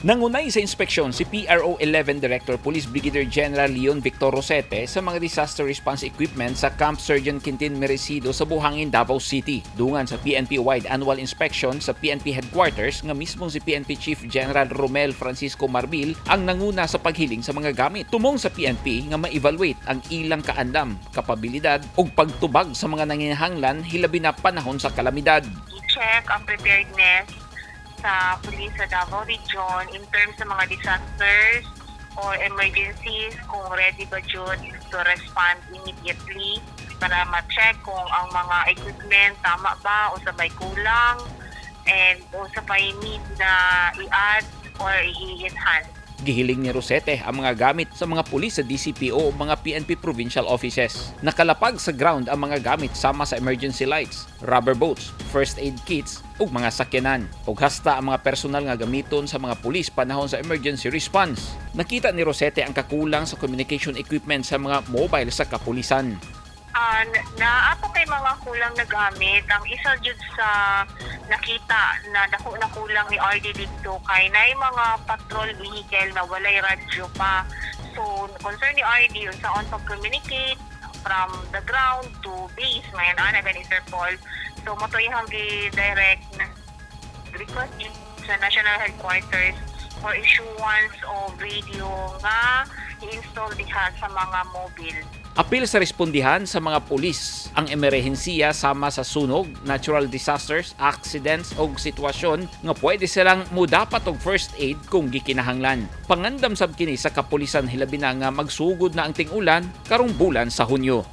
Nangunay sa inspeksyon si PRO 11 Director Police Brigadier General Leon Victor Rosete sa mga disaster response equipment sa Camp Surgeon Quintin Merecido sa Buhangin, Davao City. Dungan sa PNP-wide annual inspection sa PNP headquarters nga mismo si PNP Chief General Romel Francisco Marbil ang nanguna sa paghiling sa mga gamit. Tumong sa PNP nga ma-evaluate ang ilang kaandam, kapabilidad ug pagtubag sa mga nanginahanglan, hilabi na panahon sa kalamidad. I-check ang preparedness sa police sa Davao Region in terms sa mga disasters or emergencies, kung ready ba jud to respond immediately, para ma-check kung ang mga equipment tama ba o sa may kulang and o sa may need na i-add or i-enhance. Gihiling ni Rosete ang mga gamit sa mga pulis sa DCPO o mga PNP provincial offices. Nakalapag sa ground ang mga gamit sama sa emergency lights, rubber boats, first aid kits ug mga sakyanan. Ug hasta ang mga personal nga gamiton sa mga pulis panahon sa emergency response. Nakita ni Rosete ang kakulang sa communication equipment sa mga mobile sa kapulisan. Na ato kay mga kulang na gamit. Ang isa jud sa nakita na dako na kulang ni RD dito kay naay mga patrol vehicle na walay radyo pa. So concern ni RD unsaon pag-communicate from the ground to base mayan ana gani, Sir Paul. So mao to iyang gi-direct na request sa national headquarters for issuance of radio nga i-install diha sa mga mobile. Apil sa respondihan sa mga pulis ang emerhensiya sama sa sunog, natural disasters, accidents o sitwasyon nga pwede silang mudapat og first aid kung gikinahanglan. Pangandam sab kini sa kapulisan, hilabi na nga magsugod na ang ting-ulan karong bulan sa Hunyo.